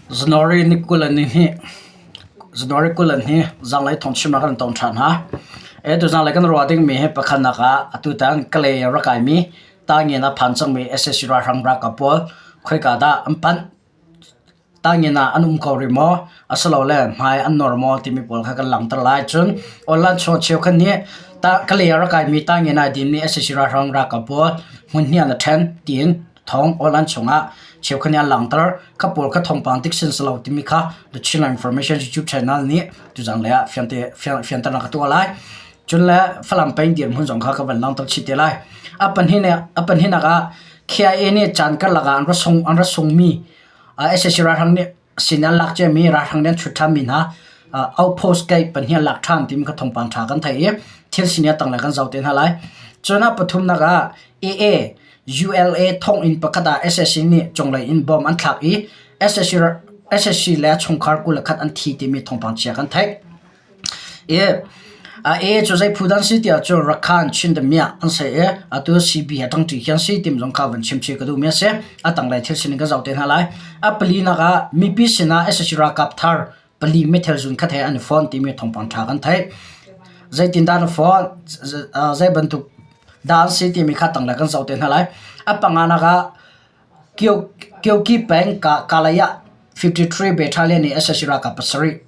January ni 20 ni hnih January 20 hi zanglei thawngchimnak kan tong ṭhan hna. E tuzanglei kan ruah dingmi hi pakhatnak ah atutan Kalay a rak kaimi Tangin a phan cangmi sac ralhrang ralkap pawl khoika dah an panh? Tangin ah an um ko rih maw? Asilole hmai an nawr maw timi pawl kha kan langhter lai. Cun online chung cheukhat nih Kalay a rak kaimi Tangin ah a dinmi sac ralhrang ralkap pawl hmun hnih an i ṭhen tiin thawng online chungah cheukhat nih an langhter. Kha pawl kha thawngpang dik sin si lo timi kha The Chinland Information YouTube channel nih tuzan lei ah fianternak ka tuah lai. Cun le Falam peng dirhmun zong kha ka van langhter chih te lai. A pahnihnak ah KIA nih caan karlak ah an ra sung an ra sungmi sac ralhrang nih sin an lak ciami ralhrang nih an chut ṭhanmi hna outpost gate pahnih an lak ṭhan timi kha thawngpang ṭha kan theih i thil sining a tanglei kan zoh te hna lai. Cun a pathumnak ah AA ULA thonginn pakhat ah sac nih cunglei in bomb an thlak i sac le chungkhar 21 an thi timi thawngpang chia kan theih. A cu zei phu dah an si tiah cun Rakhan Chindamiah an si i atu CB he ṭangṭi khi an si timi zong kha van chim chih ka duhmi a si. A tanglei thil sining ka zoh te hna lai. A palinak ah mipi sinah sac ralkap thar pali meithal zun khat he an i fon timi thawngpang ṭha kan theih. Zeitindah an i fon? Zei bantuk dah an si timi kha tanglei kan zoh te hna lai. A panganak ah Kyoki peng Kalaya 53 Battalion nih sac ralkap pasarih,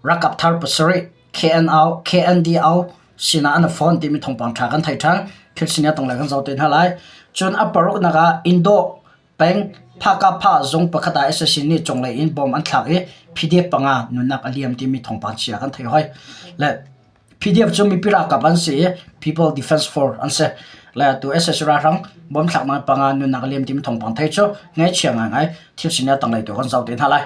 ralkap thar pasarih KNO, KNDO sinah an i fon timi thawngpang ṭha kan theih ṭhan. Thil sining a tanglei kan zoh te hna lai. Cun a paruknak ah Indo peng Phakapha zung pakhat ah sac nih cunglei in bomb an thlak i PDF panga nunnak a liam timi thawngpang chia kan theih hoi. Le PDF cu mipi ralkap an si i People Defence Force an si. Le atu sac ralhrang bomb thlaknak panga nunnak a liam timi thawngpang theih cu ngaihchia ngaingai thil sining a tanglei tu kan zoh te hna lai.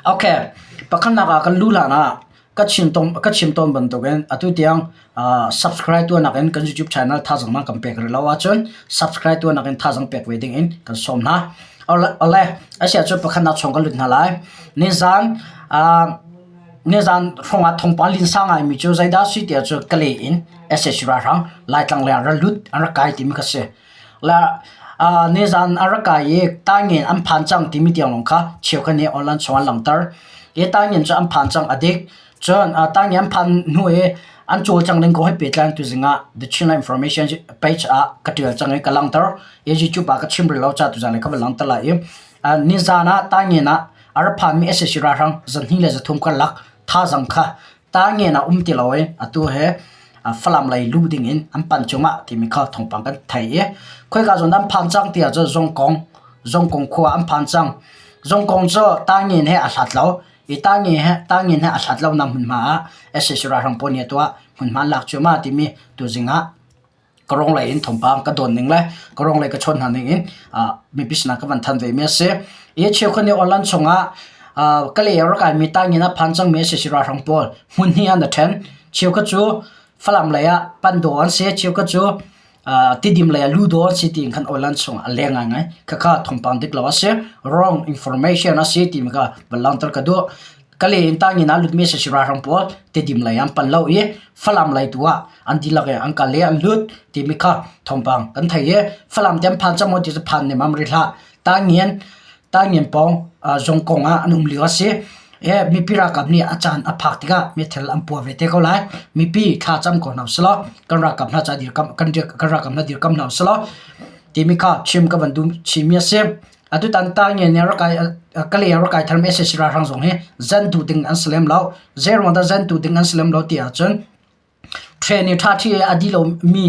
Okay, pakhatnak ah kan lu hlan ah ka chim tawn ka chim tawn bantukin atu tiang uh, subscribe tuahnak in kan YouTube channel thazang nan kan pek rih lo ahcun subscribe tuahnak in thazang pek ve ding in kan sawm hna. Ole, asia cu pakhatnak chung kan lut hna lai. Nizan uh, Nizan hrawngah thawngpang linsa ngaimi cu zeidah si tiah cu Kalay in sac ralhrang Laitlang lei ah ra lut an rak kai timi kha si. Le uh, nizan an rak kai i Taingen an phan cang timi tiang lawng kha cheukhat nih online chung an langhter. I Taingen cu an phan cang a dik. Cun uh, Taingen an phan hnu i an cawlcang ding kong he pehtlai in tuzing ah The Chinland Information page ah ka tial cang i ka langhter. I YouTube ah ka chim rih lo ca tuzan le ka van langhter lai i uh, nizan ah Taingen ah A ra phanmi sac ralhrang 2 le 3 karlak thazaang kha Tangen ah um ti lo i atu he Falam lei luh ding in an panh cuahmah timi kha thawngpang kan theih i khoika zawn dah an phan cang ti ahcun Zongkong Zongkong khua an phan cang. Zongkong cu Tangen he aa hlat lo i Tangen he Tangen he aa hlat lonak hmunhma ah sac ralhrang pawl nih atu ah hmunhma an lak cuahmah timi tuzing ah ka rong lei in thawngpang ka don ning le ka rong lei ka chawn hna ning in mipi sinah ka van than ve mi a si. I cheukhat nih online chungah ka le rak kai mi tangin a phan cang mi a si si ralhrang pawl hmun hnih an a then. Cheukhat cu Falam lei ah Pando an si, cheukhat cu Tidim lei ah Ludo an si tiin khan online chungah a leng ngaingai. Khakha thawngpang dik lo a si. Wrong information a si timi kha van langhter ka duh. Kale in tangin ah lutmi a si ralhrang pawl Tidim lei an pan lo i Falam lei tu ah an dihlak i an kal i an lut timi kha thawngpang kan thei i Falam te an phan cang maw ti cu phan nemam rih hlah. Tangin Tangin pawng Zongkong ah an um lio a si. I mipi ralkap nih a caan a phak tikah meithal an puah ve te ko lai. Mipi thla cam ko hna usih kan ralkap hna ca dirkamh kan kan ralkap hna dirkamh hna usih law timi kha chim ka van duh chihmi a si. Atutan Tangin nih rak kai Kalay ah rak kai tharmi sac ralhrang zong hi zen tu ding an si lem lo. Zeiruang dah zen tu ding an si lem lo ti ahcun Training ṭhaṭhi i a dih lomi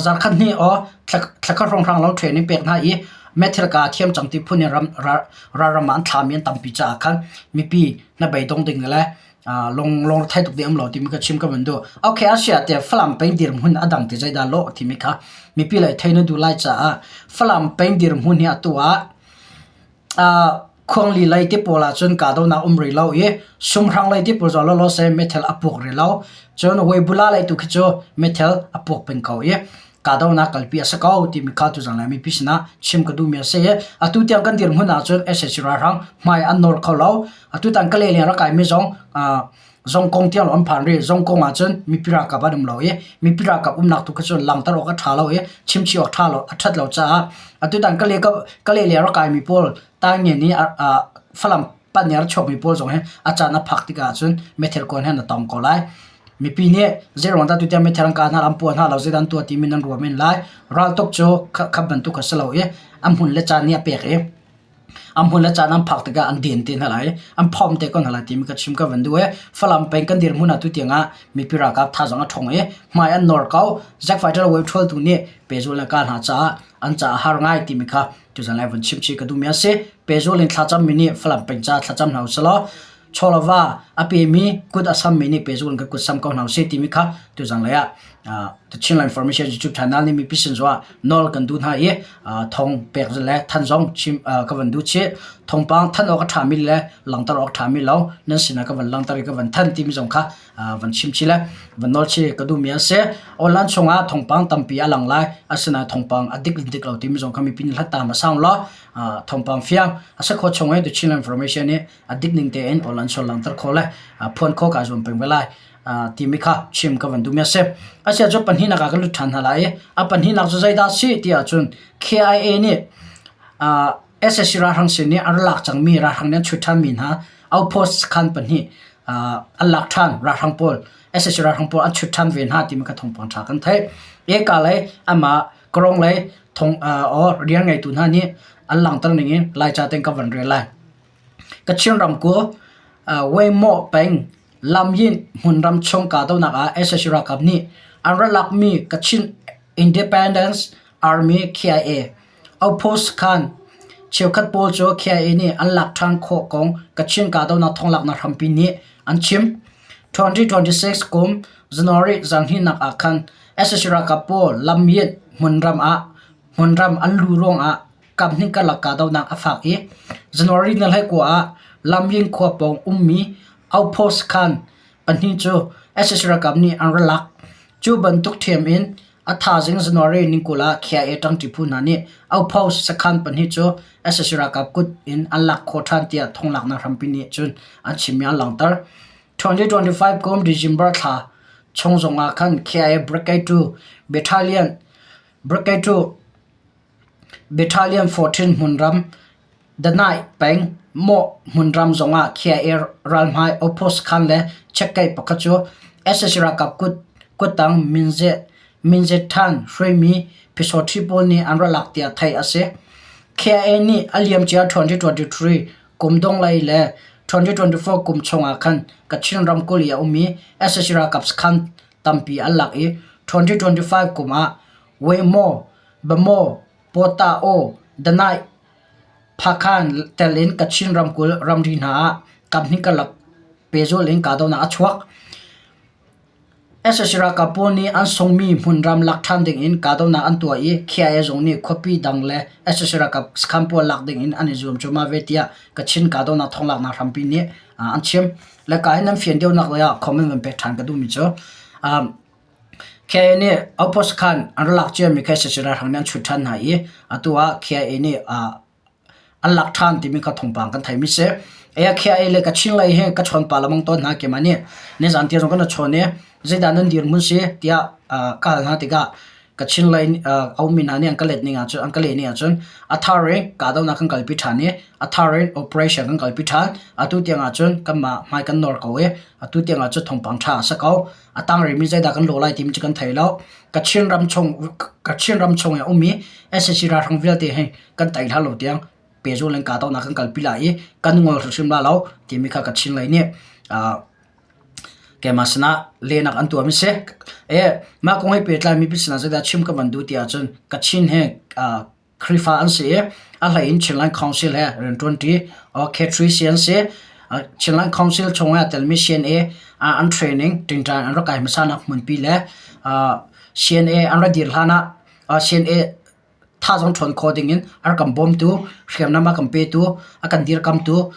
zarkhat hnih aw thlakhat hrawnghrang lawng training pek hna i meithal kaa thiam cang ti phun in ralram ah an thlami an tampi caah khan mipi hnabeidong ding le lungre tuk ding um lo timi kha chim ka van duh. Okay, a si ah tiah Falam peng dirhmun a dang ti zeidah lawh timi kha mipi lei thei na duh lai caah Falam peng dirhmun hi atu ah Khuangli lei te pawl ahcun kahdohnak um rih lo i sumhrang lei te pawl zong lawlaw seh meithal a puak rih lo. Cun Weibula lei tu khi cu meithal a puak peng ko i kahdohnak kalpi a si ko timi kha tuzan lai mipi sinah chim ka duhmi a si i atu tiang kan dirhmun ahcun sac ralhrang hmai an nawr kho lo. Atutan Kalay leng rak kaimi zong zongkong tiang an phan rih. Zongkong ahcun mipi ralkap an um lo i mipi ralkap umnak tu khi cu langhter awk a ṭha lo i chimchih awk ṭha lo a ṭhat lo caah atutan Kalay Kalay leng rak kaimi pawl. Taingen i Falam panh i a ra chuakmi pawl zong hi a caan a phak tikah cun meithal kuan he na tong ko lai. Mipi nih zeiruang dah tutiang meithal an kah hna, an puah hna lo, zeidah an tuah timi nan ruah men lai. Raltuk cu khap bantuk a si lo i a hmun le caan nih a pek i a hmun le caan an phak tikah an den te hna lai, an phomh te ko hna lai timi ka chim ka van duh i Falam peng kan dirhmun ah tutiang ah mipi ralkap thazaang a ṭhawng i hmai an nawr ko. Zack Fighter Wave ṭhualtu nih pehzulh le kah hna caah an caah a har ngai timi kha tuzan lai vun chim chih ka duhmi a si. Pehzulh in thlacammi nih Falam peng caah thlacam hna usih law chawlava a pemi kut a sammi nih pehzulh in kan kut sam ko hna usih timi kha tuzan lei ah The Chinland Information YouTube channel nih mipi sin zongah nawl kan duh hna i thawng pek le than zong chim ka van duh chih. Thawngpang than awk a ṭhami le langhter awk a ṭhami lo nan sinah ka van langhter i ka van thanh timi zong kha van chim chih le van nawl chih ka duhmi an si. Online chungah thawngpang tampi a lang lai. Asinain thawngpang a dik le dik lo timi zong kha mipi nih hlat ta hmasa u law thawngpang fiang a si khawh chung i The Chinland Information nih a dik ning tein online chung langhter khawh le phuan khawh kaa zuam peng ve lai. Timi kha chim ka van duhmi a si. Asiah cu pahnihnak ah ka lut ṭhan hna lai i a pahnihnak cu zeidah a si ti ahcun KIA nih SAC ralhrang sin i an lak cangmi ralhrang nih an chut ṭhanmi hna outpost khan pahnih an lak ṭhan ralhrang pawl SAC ralhrang pawl an chut ṭhan ve hna timi kha thawngpang ṭha kan theih. Eka lei amah Karong lei thong or rian ngeitu hna nih an langhter ning in Laica tein ka van rel lai. Kachin ramkulh Weimoh peng Lamyin hmunram chung kahdohnak ah sac ralkap nih an ra lakmi Kachin Independence Army KIA outpost khan cheukhat pawl cu KIA nih an lak ṭhan khawh kong Kachin kahdohnak thonglaknak hrampi nih an chim. 2026 kum January zarhhnihnak ah khan sac ralkap pawl Lamyin hmunram ah hmunram an luh ruangah kaphnih karlak kahdohnak a fak i January ni 19 ah Lamyin khua pawng ummi outpost khan pahnih cu sac ralkap nih an ra lak. Cu bantuk ṭhiam in a thaizing January ni 20 ah KIA ṭangṭi phu hna nih outpost sakhan pahnih cu sac ralkap kut in an lak khawh ṭhan tiah thonglaknak hrampi nih cun an chimmi an langhter. 2025 kum December thla chung zongah khan KIA Brigade 2 Battalion Brigade 2 Battalion 14 hmunram, Danai peng, Mawh hmunram zongah KIA ralhmai outpost khan le checkgate pakhat cu sac ralkap kuttang Minzethan hruaimi phisawṭhi pawl nih an ra lak tiah theih a si. KIA nih a liamcia 2023 kum donglei le 2024 kum chungah khan Kachin ramkulh i a ummi sac ralkap sakhan tampi an lak i 2025 kum ah Weimaw, Bamaw, Pawta-aw, Danaih, Phakhan tel in Kachin ramkulh ramri hna ah kaphnih karlak pehzulh in kahdohnak a chuak. Sac ralkap pawl nih an sungmi hmunram lak ṭhan ding in kahdohnak an tuah i KIA zong nih khuapi dang le sac ralkap sakhan pawl lak ding in an i zuam cuahmah ve tiah Kachin kahdohnak thonglaknak hrampi nih an chim. Le ka hin nan fian deuhnak lei ah comment van pek ṭhan ka duhmi cu KIA nih outpost khan an ra lak ciami kha sac ralhrang nih an chut ṭhan hna i atu ah KIA nih an lak ṭhan timi kha thawngpang kan theimi si. KIA le Kachin lei hi ka chawn pah lengmang tawn hna keimah nih nizan tiang zong kan i chawn i zeidah nan dirhmun si tiah ka hal hna tikah Kachin lei a ummi hna nih an ka let ning ahcun an ka leh ning ahcun a thar in kahdohnak kan kalpi ṭhan i a thar in operation kan kalpi ṭhan. Atu tiang ahcun kanmah hmai kan nawr ko i atu tiang ahcun thawngpang ṭha a si ko. A tang rihmi zeidah kan lawh lai timi cu kan thei lo. Kachin ram chung Kachin ram chung i a ummi sac ralhrang vialte hi kan tei hlah lo tiang pehzul in kahdohnak kan kalpi lai i kan ngol hrimhrim lai lo timi kha Kachin lei nih keimah sinah lehnak an tuahmi si. Mah kong he pehtlai mipi sinah zeidah chim ka van duh ti ahcun Kachin he Khrihfa an si i a hlei in Chinland Council he rianṭuanṭi K3C an si. Chinland Council chung ah telmi CNA an training ṭingṭan an rak kai hmasa nak hmunpi le CNA an ra dir hlan ah CNA thazaang ṭhawn khawh ding in a rak kan bawmtu, hriamnam a kan petu, a kan dirkamtu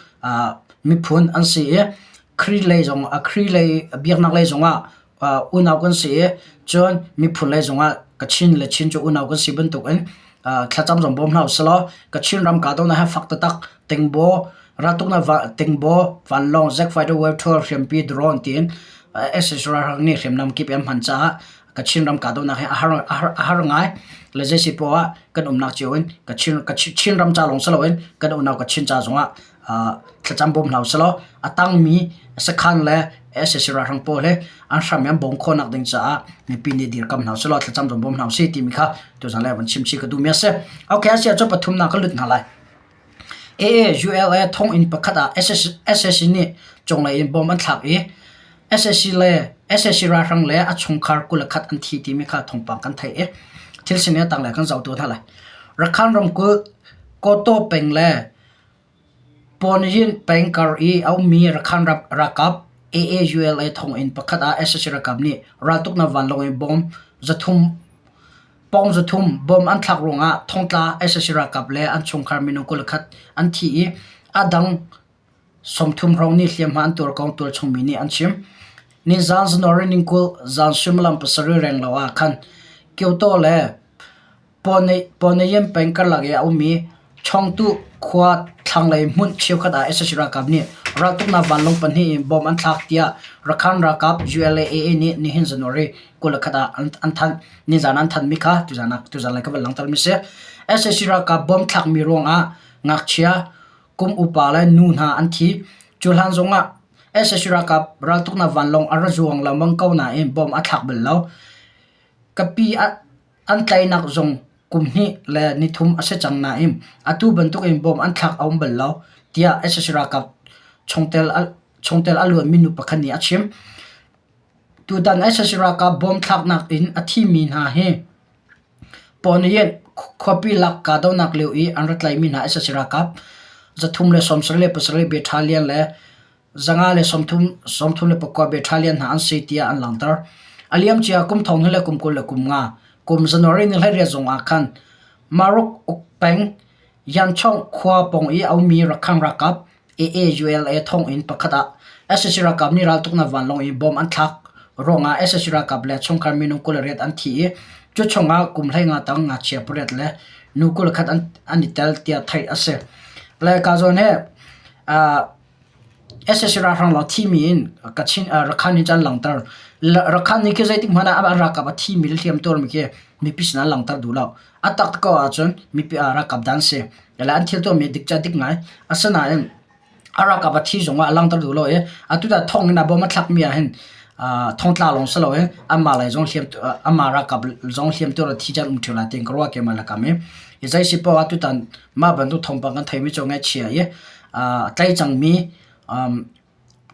miphun an si i Khrih lei zong Khrih lei biaknak lei zong ah unau kan si i cun miphun lei zongah Kachin le Chin cu unau kan si bantukin thlacam zong bawm hna usih law Kachin ram kahdohnak hi fak taktak tingbaw raltuknak tingbaw vanlawng jet fighter wave 12 hriampi drone tiin sac ralhrang nih hriamnam kip an hman caah. Kachin ram kahdohnak hi a har a har a har ngai. Le zeisi poah ah kan umnak cio in Kachin Chin ram ca lawng si loin kan unau Kachin ca zongah thlacam bawm hna usih law a tangmi sakhan le sac ralhrang pawl hi an hram i an bawm khawhnak ding caah mipi nih dirkam hna usih law thlacam zong bawm hna usih timi kha tuzan le van chim chih ka duhmi a si. Okay, a si ahcun pathumnak ka lut hna lai. AAULA thonginn pakhat ah sac nih cunglei in bomb an thlak i sac le sac ralhrang le a chungkhar 21 an thi timi kha thawngpang kan theih i thil sining a tanglei kan zoh tu hna lai. Rakhine ramkulh Kawtaw peng le Pawngyin peng kar i a ummi Rakhine ralkap AAULA thonginn pakhat ah sac ralkap nih raltuknak vanlawng in bomb 300 Pawng 300 bom an thlak ruangah thongtla sac ralkap le an chungkhar minung 21 an thi i a dang 30 hrawng nih hliamhma an tuar kong tualchung mi nih an chim. Nizaan January ni 20 zan suimilam pasarih renglo ah khan Kyoto le Pawnayan peng karlak i a ummi Chawngtu khua thlanglei hmun cheukhat ah sac ralkap nih raltuknak vanlawng pahnih in bomb an thlak tiah Rakhine ralkap ULA-AA nih nihin January 21 ah an thanh. Nizaan an thanhmi kha tuzaan ah tuzaan lei ka van langhtermi si. Sac ralkap bomb thlakmi ruangah ngakchia, kum upa le nu hna an thi. Cu hlan zongah sac ralkap raltuknak vanlawng a ra zuang lengmang ko nain bomb a thlak bal lo. Ka pi an tlaihnak zong kum hnih le nithum a si cang nain atu bantukin bomb an thlak a um bal lo, tiah sac ralkap chungtel a luanmi nu pakhat nih a chim. Tutan sac ralkap bomb thlaknak in a thimi hna hi Pawnian khuapi lak kahdohnak lio i an ra tlaihmi hna sac ralkap 377 battalion le 134 battalion hna an si tiah an langhter. A liamcia kum thong le kum 25 kum January ni 18 zong ah khan Maruk uk peng Yanchong khua pawng i a ummi Rakhine ralkap AAULA thonginn pakhat ah sac ralkap nih raltuknak vanlawng in bomb an thlak ruangah sac ralkap le chungkhar minung 28 an thi i cu chungah kum 15 tang ngakchia pariat le nu 21 an i tel tiah theih a si. Le ka zawn he Sac ralhrang lawng thimi in Kachin Rakhine nih cun an langhter. Rakhine nih khi zeitik hmanh ah an ralkap a thimi le hliam tuarmi khi mipi sinah an langhter duh lo. A tak ko ahcun mipi ralkap dan si. Le an thil tuahmi dik cu a dik ngai. Asinain a ralkap a thi zongah a langhter duh lo i atu tah thong in a bom a thlakmi ah hin thongtla lawng si loin anmah lei zong hliam anmah ralkap zong hliam tuar a thi caan um ṭheo lai tiin ka ruah keimah le kam i. Zei si paoh ah tutan mah bantuk thawngpang kan theimi cu ngaihchia i a tlai cangmi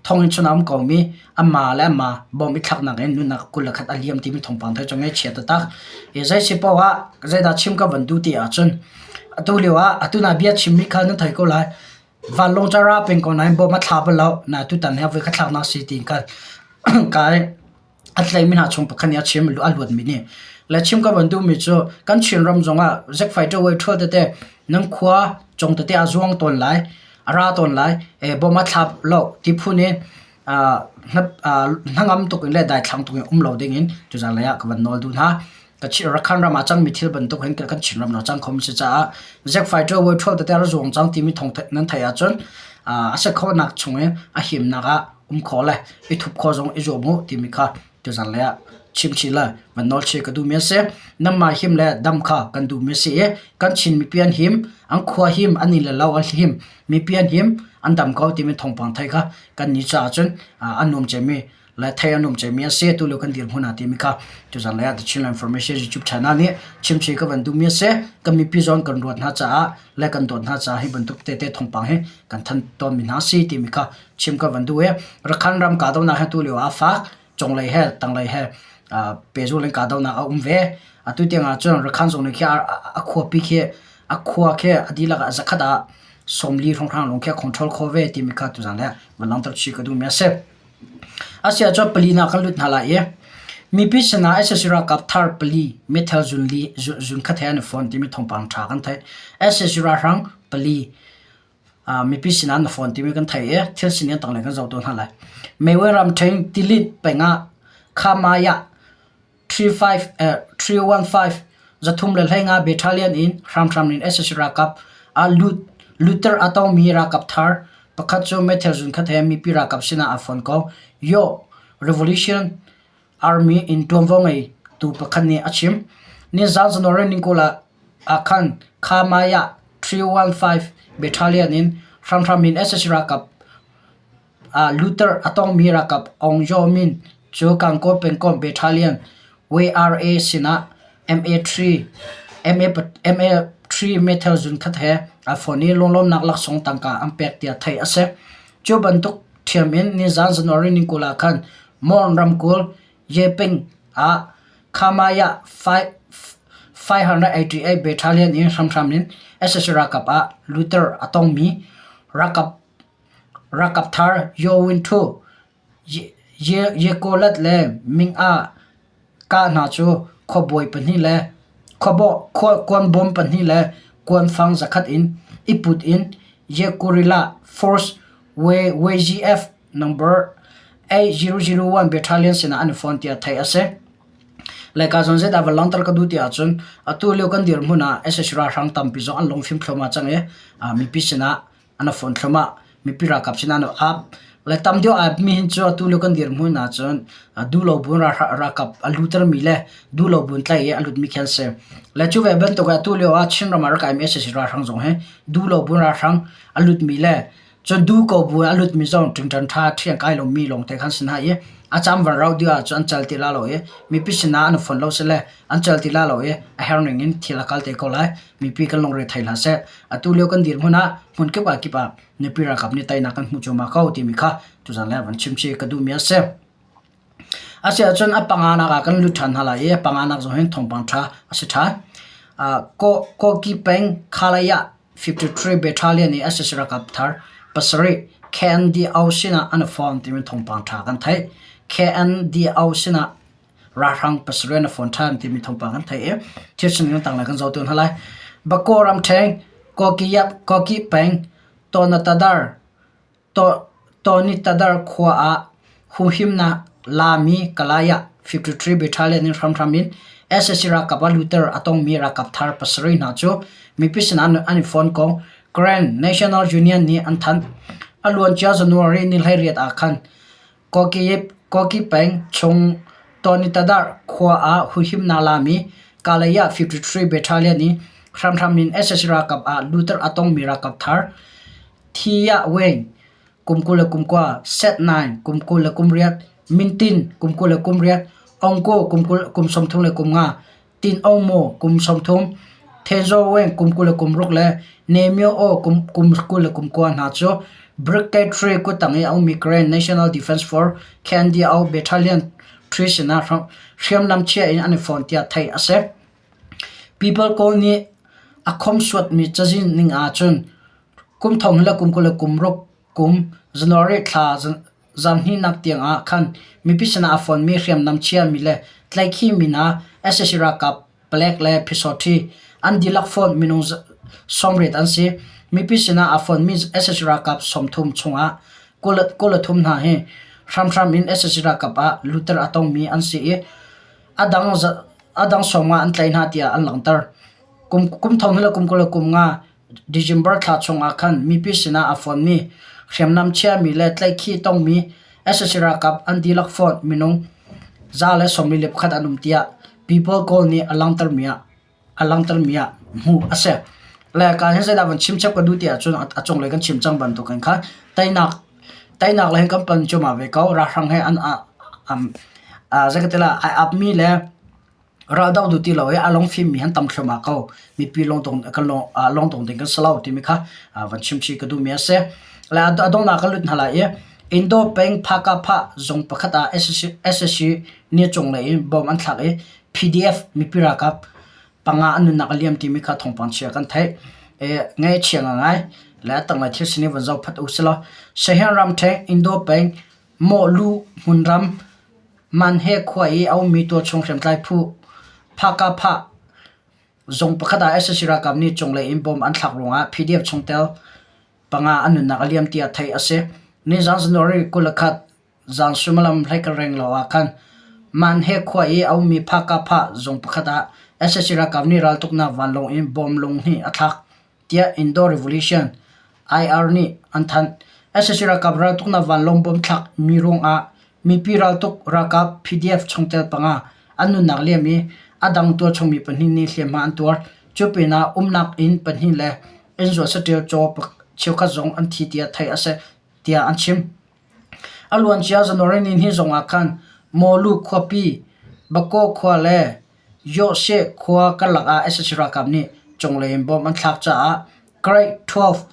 thonginn chung ah a um komi anmah le anmah bawm i thlaknak in nunnak 21 a liam timi thawngpang thei cu ngaihchia taktak. Hi zei si paoh ah zeidah chim ka van duh ti ahcun atu lio ah atu na bia chimmi kha nan thei ko lai. Vanlawng cu a ra peng ko nain bawm a thla bal lo. Na tutan hi a voi khat thlaknak si tiin khan kai A tlaimi hna chung pakhat nih a chim a luatmi nih le chim ka van duhmi cu kan Chinram zongah zik-fighter way ṭhual tete nan khua cong tete a zuang tawn lai, a ra tawn lai, bom a thlap lo ti phun in hnangam tuk in le daithlang tuk in um lo dingin tuzan lei ah ka van nawl duh hna. Rakhine ram ah cangmi thil bantuk hin kan Chinram ah cang khomi si caah zik-fighter way ṭhual tete a ra zuang cang timi thawng nan theih ahcun a si khawhnak chung in a himnak ah um khawh le i thup khawh zong i zuam u timi kha tuzan lei ah chim chih le van nawl chih ka duhmi a si. Nanmah him le dam kha kan duhmi a si i kan Chin mipi an him, an khua him, an inn le lo an him, mipi an him, an dam ko timi thawngpang thei kha kan ni caah cun a nuam cemmi le thei a nuam cemmi a si. Atu lio kan dirhmun ah timi kha tuzan lei ah The Chinland Information YouTube channel nih chim chih ka van duhmi a si. Kan mipi zawn kan ruat hna caah le kan dawt hna caah hi bantuk tete thawngpang hi kan thanh tawnmi hna a si timi kha chim ka van duh i Rakhine ram kahdohnak hi atu lio ah a fak cunglei he tanglei he pehzul in kahdohnak a um ve atu tiang ah cun Rakhine zung nih khi a khuapi khi a khua khi a dihlak ah zakhat ah 40 hrawnghrang lawng khi a control khawh ve timi kha tuzan le van langhter chih ka duhmi a si. Asiah cun pali hna kan lut hna lai i mipi sinah sac ralkap thar pali meithal zun li zun khat he an i fon timi thawngpang ṭha kan theih. Sac ralhrang pali Mipi sinah na fawn timi kan theih i thil sining tanglei kan zoh tawn hna lai. Mewe ramṭhen Tilit pengah Khamaya 315 315 battalion in hramhram in sac ralkap ah lutter a tongmi ralkap thar pakhat cu meithal zunkhat he mipi ralkap sinah aa fon ko. Yo Revolution Army in ṭuanvo ngei. tu pakhat nih a chim. Nizan January ni 20 ah khan Khamaya 315 Battalion in hramhram in sac ralkap Luther a tongmi ralkap Aung Zaw Min cu Gangaw pengkomh Battalion YRA sinah MA3 MA3 meithal zunkhat he aa fon i lunglawmhnak laksawng tangka an pek tiah theih a si. Cu bantuk ṭhiam in nizan January ni 20 ah khan Mon ramkulh Yeping ah Khamaya 588 Battalion in hramhram in sac ralkap ah Luther a tongmi ralkap Ralkap thar Yaw Win Htoo, Ye Ko Lat le Ming Ah Kah hna cu khuabawi pahnih le kuanbawm pahnih le kuanfang zakhat in i put in Ye Guerrilla Force YGF No. 8001 Battalion sinah an i fon tiah theih a si. Laica zawn zeidah va langhter ka duh ti ahcun atu lio kan dirhmun ah sac ralhrang tampi zong an lungfim thluahmah cang i mipi sinah an a fon thluahmah. Mipi ralkap sinah an ap. Le tam deuh aa mi hin cu atu lio kan dirhmun ahcun duhlo buin ralkap a lutermi le duhlo buin tlaih i a lutmi khi an si. Le cu ve bantuk atu lio ah Chinram ah rak kaimi sac ralhrang zong hi duhlo buin ralhrang a lutmi le Cun duh ko bu a lutmi zong ṭingṭan ṭha ṭhiang kai lomi lawngte khan si hna i a caan van rauh dih ahcun an cal ti la lo i mipi sinah an i fon lo sile an cal ti la lo i a herh ning in thil a kal te ko lai. Mipi kan lungre thei hlah seh. Atu lio kan dirhmun ah hmun kip ah kip ah mipi ralkap nih teinak kan hmuh cuahmah ko timi kha tuzaan le van chim chih ka duhmi a si. Asiahcun a panganak ah kan lut ṭhan hna lai i a panganak zong hin thawngpang ṭha a si ṭhan. Kawki peng Khalaya 53 Battalion i sac ralkap thar pasarih KNDO sinah an i fawm timi thawngpang ṭha kan theih. KNDO sinah ralhrang pasarih an i fawm ṭhan timi thawngpang kan theih i thil sining tanglei kan zoh tu hna lai. Bako ramṭheng Kawki peng Tawnatadar Tawnitadar khua ah huhimnak lami Kalaya 53 Battalion in hramhram in sac ralkap ah lutter a tongmi ralkap thar pasarih hna cu mipi sinah an i fon kong Grand National Union nih an thanh. A luancia January ni 18 ah khan Kawki peng chung Tawnitadar khua ah huhimnak lami Kalaya 53 Battalion in hramhram in sac ralkap ah lutter a tongmi ralkap thar Thiah Wayne, kum 29, Set Naing, kum 28, Min Tin, kum 28, Aung Ko, kum 35, Tin Aung Maw, kum 30, Then Zaw Weng, kum 26 le Ne Myo Oo, kum 29 hna cu Brigade 3 kuttang i a ummi Karen National Defense Force KNDO Battalion 3 sinah hriamnam chia in an i fon tiah theih a si. People Call nih a khomhsuatmi cazin ning ahcun Kum thong le kum 26 kum January thla zarhhnihnak tiangah khan mipi sinah a fonmi hriamnam chiami le tlaihkhihmi hna sac ralkap palek le phisawṭhi an dihlak fon minung 80 an si. Mipi sinah a fonmi sac ralkap 30 chungah 23 hna hi hramhram in sac ralkap ah lutter a tongmi an si i a dang 50 an tlaih hna tiah an langhter. Kum thong le kum 25 December thla chungah khan mipi sinah a fonmi hriamnam chiami le tlaihkhih tongmi sac ralkap an dihlak fonh minung 141 an um tiah People Call nih a langhtermi ah a langhtermi ah hmuh a si. Le ka hin zeidah van chim chap ka duh ti ahcun a cunglei kan chim cang bantukin kha teinak teinak le hin kan pan cuahmah ve ko. Ralhrang he an a zei ai apmi le Raldoh duh ti lo i a lungfimmi an tam thluahmah ko. Mipi lungdong kan lung lungdong ding kan si lo timi kha van chim chih ka duhmi a si. Le a donghnak kan lut hna lai i Indo peng Phakapha zung pakhat ah SSC ni cunglei in bom an thlak i PDF mipi ralkap panga an nunnak a liam timi kha thawngpang chia kan theih. E, ngaihchia ngai le a tanglei thil sining van zoh phat u sih law Sahin ramṭheng Indo peng Mawhlu hmunram Manhe khua i a ummi tualchung hriamtlai phu Phakapha zung pakhat ah sac ralkap nih cunglei in bomb an thlak ruangah PDF chungtel panga an nunnak a liam tiah theih a si. Nizan January 21 zan suimilam hleikhat renglo ah khan Manhe khua i a ummi Phakapha zung pakhat ah sac ralkap nih raltuknak vanlawng in bomb lung hnih a thlak. tiah Indo Revolution IR nih an thanh. Sac ralkap raltuknak vanlawng bomb thlak mi ruangah mipi raltuk ralkap PDF chungtel panga An nunnak liam i a dang tualchung mi pahnih nih hliamhma an tuar. Cu pinah umnak inn pahnih le innzuat saṭil caw cheukhat zong an thi tiah theih a si tiah an chim. A luancia January nihnih zongah khan Mawlu khuapi, Bakaw khua le Yawhseh khua karlak ah sac ralkap nih cunglei in bomb an thlak caah Grade 12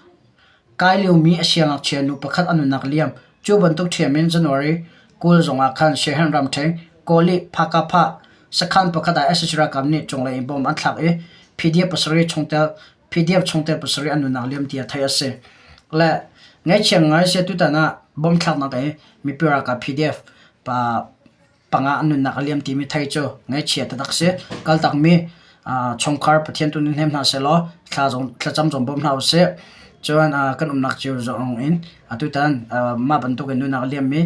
kai liomi a siangngakchia nu pakhat a nunnak liam. Cu bantuk ṭhiam in January 20 zongah khan Shehan ramṭhen Kawlih Phakapha sakhan pakhat ah sac ralkap nih cunglei in bomb an thlak i PDF pasarih chungtel PDF chungtel pasarih an nunnak liam tiah theih a si. Le ngaihchia ngai si tutan ah bomb thlaknak i mipi ralkap PDF pa panga an nunnak a liam timi thei cu ngaihchia taktak si. Kaltakmi chungkhar Pathian tu nih hnem hna sehlaw thla zong thlacam zong bawm hna usih. Cun kan umnak cio zong in atutan mah bantuk in nunnak a liammi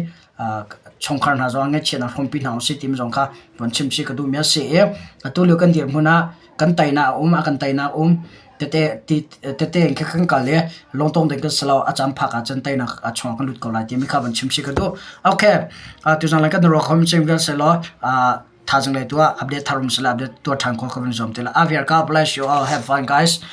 chungkhar hna zong ngaihchiatnak hrawmpi hna usih timi zong kha von chim chih ka duhmi a si i atu lio kan dirhmun ah kan teinak a um a kan teinak a um tete ti tete in kan kal i lungtong ding kan si lo a caan phak ahcun teinak a chungah kan lut ko lai timi kha van chim chih ka duh. Okay, tuzan lai kan ruak hom chim kan si law thaizing lei tu ah update thar um sila update tuah ṭhan khawh ka van zuam te la. Aviar God bless you all. Have fun guys.